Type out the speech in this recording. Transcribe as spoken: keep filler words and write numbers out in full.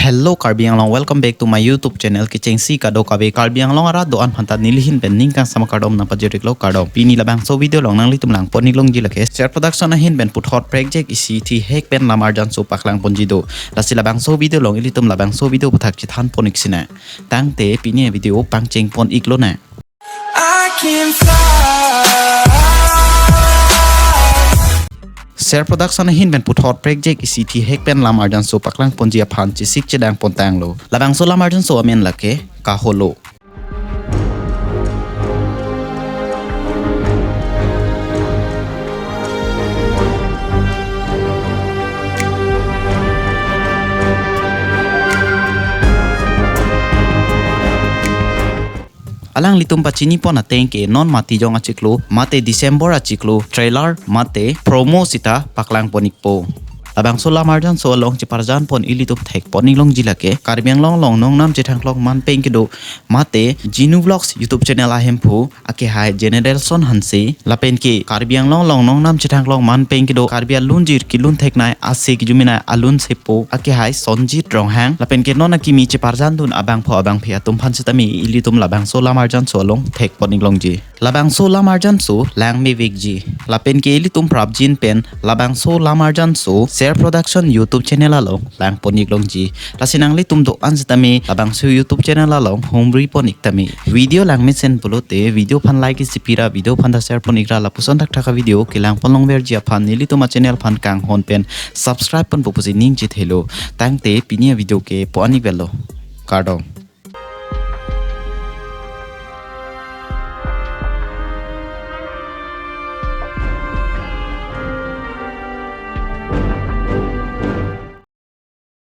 Hello Karbi Anglong, welcome back to my YouTube channel. Kechengsi kadokave Karbi Anglong arat do-an aphanta neli ahin pen ning kangsam akardom nangpajir-iklo, kardom. Pini labangso video along nanglitum langpon-ik longji lake Ser Production ahin pen puthot prekjak isi thihek pen lam arjanso paklangponji do. Lasi labangso video along ilitum labangso video aputhak chethanpon-ik sinang. Tangte pini avideo pangchengpon-ik lonang. I can fly. Ser Production ahin pen puthot prekjak isi thihek pen lam arjanso paklangponji aphan chesik chedang pontanglo. Labangso lam arjanso amen lake Kaholo. Alanglitum pachinipon ateng ke non Matijong achiklo mate December achiklo trailer mate promo sita paklangpon-ikpo. Labangso lam arjanso along cheparjanpon ilitum thekpon-ik longji lake Karbi Anglong along nongnam chethangklong manpeng kedo mate Genu Vlogs YouTube channel ahemphu akehai Generation Hanse, lapen ke Karbi Anglong along nongnam chethangklong manpeng kedo Karbi alunjir kelun theknei ase kejuminei alun sepo akehai Sonjit Ronghang, lapen ke non akimi cheparjandun abangpho abangphi atum aphan sitame ilitum labangso lam arjanso along thekpon-ik longji. Labangso lam arjanso langmevekji. Lapen ke ilitum prapjin pen labangso lam arjanso Ser Production YouTube channel along langpon-ik longji. Lasi nanglitum do-an sitame labangso YouTube channel along humripon-ik tame. Video langmesen pulote video aphan like isi pira, video aphan ta share pon-ikra, lapuson thakthak avideo kelangpon longverji aphan nelitum achannel aphan kanghon pen subscribe ponpo pusi ning chethelo. Tangte pini avideo ke pu-an-ik velo. Kardom.